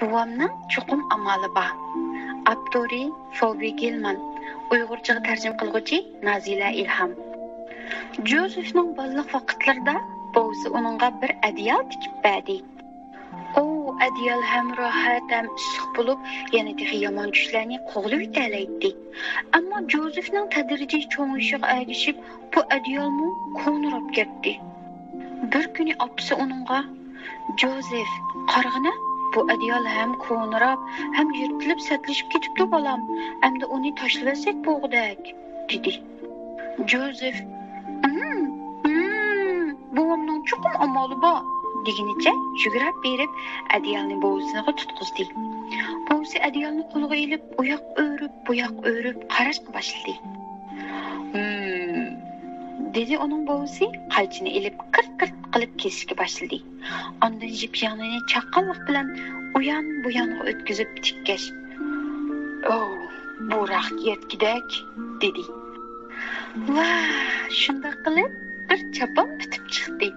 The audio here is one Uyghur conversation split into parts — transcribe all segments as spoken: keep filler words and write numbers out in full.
بوۋامنىڭ چوقۇم ئامالى بار. ئاپتورى: فوبى گىلمان. ئۇيغۇرچىغا تەرجىمە قىلغۇچى: نازىلە ئىلھام. جوزېفنىڭ بالىلىق ۋاقىتلىرىدا بوۋىسى ئۇنىڭغا بىر ئەدىيال تىكىپ بەردى. ئۇ ئەدىيال ھەم راھەت، ھەم ئىسسىق بولۇپ، يەنە تېخى يامان چۈشلەرنى قوغلىۋېتەلەيتتى. ئەمما جوزېفنىڭ تەدرىجىي چوڭىيىشىغا ئەگىشىپ، بۇ ئەدىيالمۇ كونىراپ كەتتى. بىر كۈنى ئاپىسى ئۇنىڭغا: «جوزېف، قارىغىنا، بۇ ئەدىيال ھەم كونىراپ، ھەم يىرتىلىپ سەتلىشىپ كېتىپتۇ، بالام. ئەمدى ئۇنى تاشلىۋەتسەك بولغۇدەك» دېدى. جوزېف: «ئىم، ئىم، بوۋامنىڭ چوقۇم ئامالى بار» دېگىنىچە يۈگۈرۈپ بېرىپ، ئەدىيالنى بوۋىسىغا تۇتقۇزدى. بوۋىسى ئەدىيالنى قولىغا ئېلىپ، ئۇ ياققا ئۆرۈپ، بۇ ياققا ئۆرۈپ قاراشقا باشلىدى. «ھىم،» دېدى ئۇنىڭ بوۋىسى، قايچىنى ئېلىپ، كىرت-كىرت قىلىپ كېسىشكە باشلىدى. ئاندىن يىپ يىڭنىنى چاققانلىق بىلەن ئۇيان-بۇيانغا ئۆتكۈزۈپ تىككەچ: «ئوۋ، بۇ راخت يەتكۈدەك!» دېدى. ۋاھ، شۇنداق قىلىپ بىر چاپان پۈتۈپ چىقتى.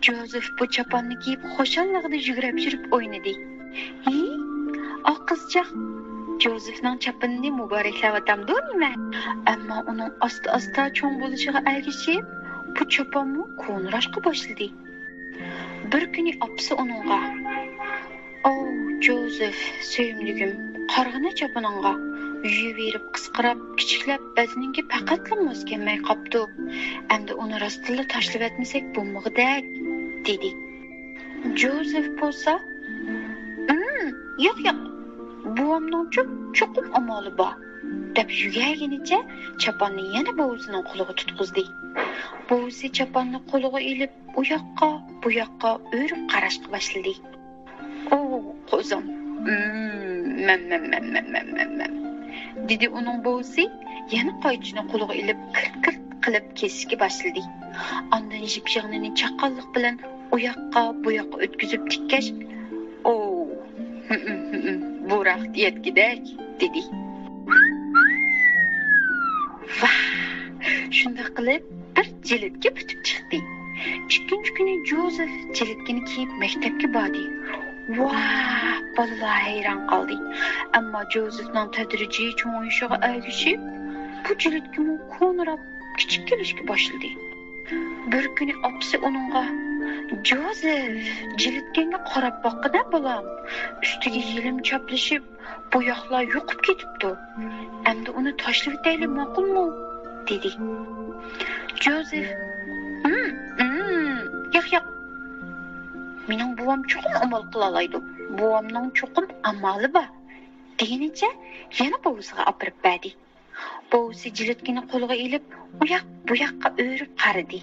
جوزېف بۇ چاپاننى كىيىپ، خۇشاللىقىدا يۈگۈرۈپ يۈرۈپ ئوينىدى. ھى، ئاق قىزچاق جوزېفنىڭ چاپىنىنى مۇبارەكلەۋاتامدۇ نېمە؟ ئەمما ئۇنىڭ ئاستا-ئاستا چوڭ بولۇشىغا ئەگىشىپ، بۇ چاپانمۇ كونىراشقا باشلىدى. بىر كۈنى ئاپىسى ئۇنىڭغا: «ئوۋ، جوزېف، سۆيۈملۈكۈم، قارىغىنا چاپىنىڭغا، يۇيۇۋېرىپ قىسقىراپ، كىچىكلەپ، بەدىنىڭگە پەقەتلا ماس كەلمەي قاپتۇ. ئەمدى ئۇنى راستتىنلا تاشلىۋەتمىسەك بولمىغۇدەك» دېدى. جوزېف بولسا: «ئىم، ياق، ياق، بوۋامنىڭچۇ چوقۇم ئامالى بار» دەپ يۈگۈرگىنىچە چاپاننى يەنە بوۋىسىنىڭ قولىغا تۇتقۇزدى. بوۋىسى چاپاننى قولىغا ئېلىپ، ئۇ ياققا، بۇ ياققا ئۆرۈپ قاراشقا باشلىدى. «ئوۋ، قوزام، مەم، مەم، مەم» دېدى ئۇنىڭ بوۋىسى، يەنە قايچىنى قولىغا ئېلىپ، كىرت-كىرت قىلىپ كېسىشكە باشلىدى. ئاندىن يىپ يىڭنىنى چاققانلىق بىلەن ئۇ ياققا، بۇ ياققا ئۆتكۈزۈپ تىككەچ: «ئوۋ، ھىم، ھىم، ھىم، بۇ راخت يەتكۈدەك» دېدى. ۋاھ! شۇنداق قىلىپ، بىر جىلىتكە پۈتۈپ چىقتى. ئىككىنچى كۈنى جوزېف جىلىتكىنى كىيىپ مەكتەپكە باردى. ۋاھ! بالىلار ھەيران قالدى. ئەمما جوزېفنىڭ تەدرىجىي چوڭىيىشىغا ئەگىشىپ، بۇ جىلىتكىمۇ كونىراپ، كىچىك كېلىشكە باشلىدى. بىر كۈنى ئاپىسى ئۇنىڭغا: «جوزېف، جىلىتكەڭگە قاراپ باققىنا، بالام. ئۈستىگە يېلىم چاپلىشىپ، بوياقلار يۇقۇپ كېتىپتۇ. ئەمدى ئۇنى تاشلىۋېتەيلى، ماقۇلمۇ؟» دېدى. جوزېف: «ھىم، ھىم، ياق، ياق. مېنىڭ بوۋام چوقۇم ئامال قىلالايدۇ. بوۋامنىڭ چوقۇم ئامالى بار» دېگىنىچە يەنە بوۋىسىغا ئاپىرىپ بەردى. بوۋىسى جىلىتكىنى قولىغا ئېلىپ، ئۇ ياق، بۇ ياققا ئۆرۈپ قارىدى.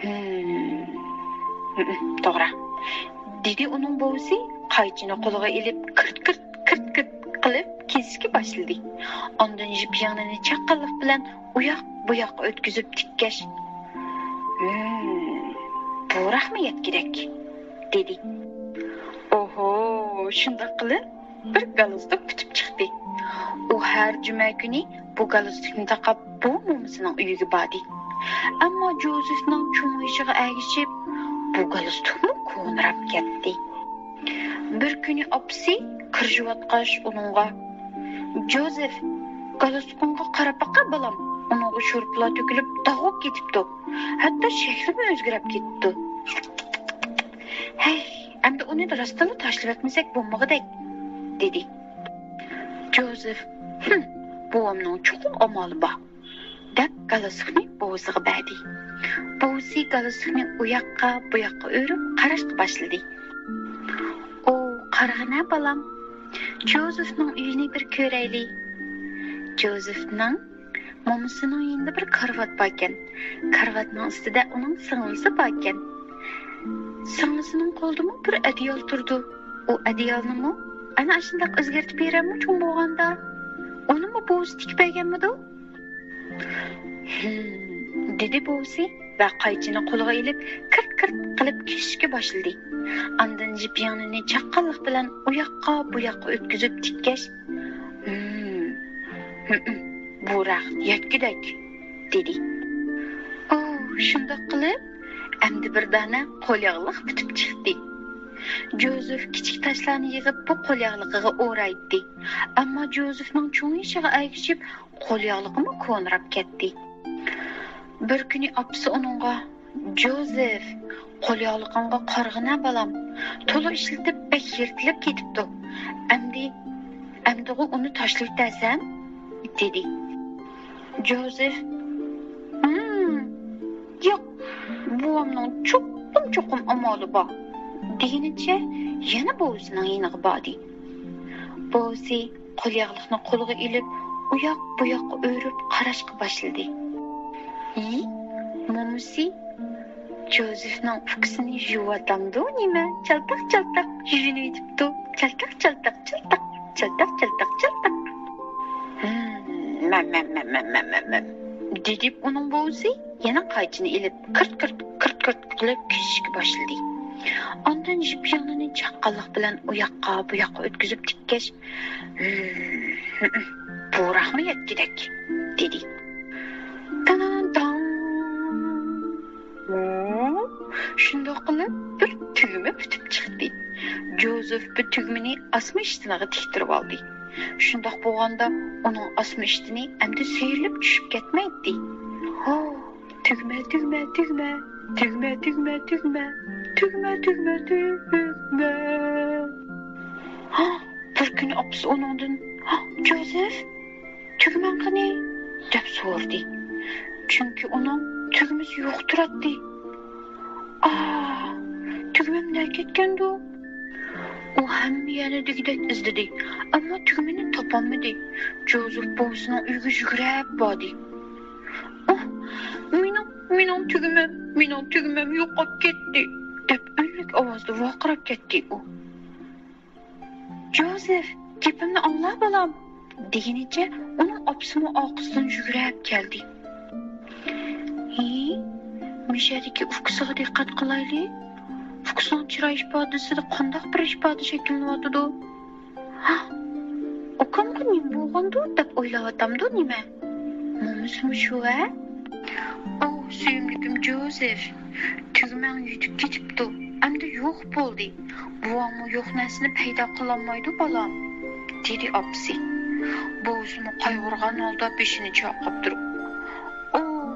«ھىم، ھىم، توغرا» دېدى ئۇنىڭ بوۋىسى، قايچىنى قولىغا ئېلىپ، كىرت، كىرت، كىرت، كىرت قىلىپ كېسىشكە باشلىدى. ئاندىن يىپ يىڭنىنى چاققانلىق بىلەن ئۇ ياق، بۇ ياققا ئۆتكۈزۈپ تىككەچ: «ھىم، بۇ راخمۇ يەتكۈدەك» دېدى. ئوھو، شۇنداق قىلىپ بىر گالستۇك پۈتۈپ چىقتى. ئۇ ھەر جۈمە كۈنى بۇ گالستۇكنى تاقاپ بۇ مومىسىنىڭ ئۆيىگە باردى. ئەمما جوزېفنىڭ چوڭىيىشىغا ئەگىشىپ، بۇ گالستۇكمۇ كونىراپ كەتتى. بىر كۈنى ئاپىسى كىر يۇيۇۋاتقاچ ئۇنىڭغا: «جوزېف، گالستۇكۇڭغا قاراپ باققىن، بالام، ئۇنىڭغا شورپىلار تۆكۈلۈپ داغ بولۇپ كېتىپتۇ. ھەتتا شەكلىمۇ ئۆزگىرىپ كېتىپتۇ. ھەي، ئەمدى ئۇنى راستتىنلا تاشلىۋەتمىسەك بولمىغۇدەك» دېدى. جوزېف: «ھىم، بوۋامنىڭ چوقۇم ئامالى بار» دەپ گالستۇكنى بوۋىسىغا بەردى. بوۋىسى گالستۇكنى ئۇ ياققا، بۇ ياققا ئۆرۈپ قاراشقا باشلىدى. «ئو، قارىغىنە، بالام، جوزېفنىڭ ئۆيىنى بىر كۆرەيلى.» جوزېفنىڭ مومىسىنىڭ يېنىدا بىر كارىۋات باركەن. كارىۋاتنىڭ ئۈستىدە ئۇنىڭ سىڭلىسى باركەن. سىڭلىسىنىڭ قولىدىمۇ بىر ئەدىيال تۇرىدۇ. ئۇ ئەدىيالنىمۇ ئەنە ئاشۇنداق ئۆزگەرتىپ بېرەممۇ چوڭ بولغاندا؟ ئۇنىمۇ بوۋىسى تىكىپ بەرگەنمىدۇ؟ ھىم، دېدى بوۋىسى ۋە قايچىنى قولىغا ئېلىپ، كىرت-كىرت قىلىپ كېسىشكە باشلىدى. ئاندىن يىپ يىڭنىنى چاققانلىق بىلەن ئۇ ياققا، بۇ ياققا ئۆتكۈزۈپ تىككەچ، ھىم، ھىم، بۇ راخت يەتكۈدەك، دېدى. ئوۋ، شۇنداق قىلىپ، ئەمدى بىر دانە قول ياغلىق پۈتۈپ چىقتى. جوزېف كىچىك تاشلارنى يىغىپ بۇ قول ياغلىقىغا ئورايتتى. ئەمما جوزېفنىڭ چوڭىيىشىغا ئەگىشىپ قول ياغلىقىمۇ كونىراپ كەتتى. بىر كۈنى ئاپىسى ئۇنىڭغا، «جوزېف، قول ياغلىقىڭغا قارىغىنا بالام، تولا ئىشلىتىپ بەك يىرتىلىپ كېتىپتۇ. ئەمدى، ئەمدىغۇ ئۇنى تاشلىۋېتەرسەن؟» دېدى. جوزېف، «ھىم، ياق، بوۋامنىڭ چوقۇم، چوقۇم ئامالى بار» دېگىنىچە يەنە بوۋىسىنىڭ يېنىغا باردى. بوۋىسى قول ياغلىقنى قولىغا ئېلىپ، ئۇياق بۇياققا ئۆرۈپ قاراشقا باشلىدى. «ھى، مومىسى جوزېفنىڭ ئۇكىسىنى يۇيۇۋاتامدۇ نېمە؟ چالتاق چالتاق يۇيۇنۇۋېتىپتۇ. چالتاق چالتاق چالتاق، چالتاق چالتاق چالتاق. ھىم، مەم، مەم، مەم» دېدى ئۇنىڭ بوۋىسى يەنە قايچىنى ئېلىپ، كىرت، كىرت، كىرت، كىرت قىلىپ كېسىشكە باشلىدى. ئاندىن يىپ يىڭنىنى چاققانلىق بىلەن ئۇياققا، بۇياققا ئۆتكۈزۈپ تىككەچ، «ھىم، بۇراقمۇ يەتكۈدەك» دېدى. تاڭ، تاڭ. ھۇ، شۇنداق قىلىپ بىر تۈگمە پۈتۈپ چىقتى. جوزېف بۇ تۈگمىنى ئاسما ئىشتىنىغا تىكتۈرۈۋالدى. شۇنداق بولغاندا ئۇنىڭ ئاسما ئىشتىنى ئەمدى سىيرىلىپ چۈشۈپ كەتمەيتتى. ھو، تۈگمە، تۈگمە، تۈگمە، تۈگمە، تۈگمە، تۈگمە، تۈگمە، تۈگمە، تۈگمە. ھا، بىر كۈنى ئاپىسى ئۇنىڭدىن، «ھا، جوزېف، تۈگمەڭ قېنى؟» دەپ سورىدى. چۈنكى ئۇنىڭ تۈگمىسى يوق تۇراتتى. «ئا، تۈگمەم نەگە كەتكەندۇ؟» ئۇ ھەممە يەرنى دېگۈدەك ئىزدىدى، ئەمما تۈگمىنى تاپالمىدى. جوزېف بوۋىسىنىڭ ئۆيىگە يۈگۈرۈپ باردى. «ئاھ، مېنىڭ، مېنىڭ تۈگمەم، مېنىڭ تۈگمەم يوقاپ كەتتى» دەپ ئۈنلۈك ئاۋازدا ۋارقىراپ كەتتى ئۇ. «جوزېف، گېپىمنى ئاڭلا بالام» دېگىنىچە ئۇنىڭ ئاپىسىمۇ ئارقىسىدىن يۈگۈرۈپ كەلدى. «ھى، مۇشەدىكى ئۇكىسىغا دىققەت قىلايلى. ئۇكىسىنىڭ چىراي ئىپادىسىدە قانداق بىر ئىپادە شەكىللىنىۋاتىدۇ؟ ھا، ئۇكامغا نېمە بولغاندۇ دەپ ئويلاۋاتامدۇ نېمە؟ مومىسىمۇ شۇ ھە؟ ئوھ، سۆيۈملۈكۈم جوزېف، تۈگمەڭ يىتىپ كېتىپتۇ، ئەمدى يوق بولدى. بوۋاڭمۇ يوق نەرسىنى پەيدا قىلالمايدۇ، بالام» دېدى ئاپىسى. بوۋىسىمۇ قايغۇرغان ھالدا بېشىنى چايقاپ تۇرۇپ، «ئوھ،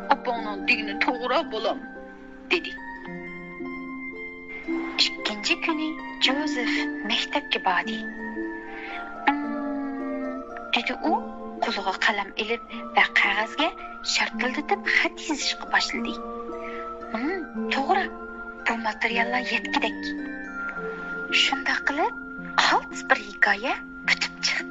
ئاپاڭنىڭ دېگىنى توغرا، بالام» دېدى. ئىككىنچى كۈنى جوزېف مەكتەپكە باردى. «ئىم» دېدى ئۇ، قولىغا قەلەم ئېلىپ ۋە قەغەزگە شارتىلدىتىپ خەت يېزىشقا باشلىدى. «ھىم، توغرا، بۇ ماتېرىياللار يەتكۈدەك.» شۇنداق قىلىپ، قالتىس بىر ھېكايە پۈتۈپ چىقتى.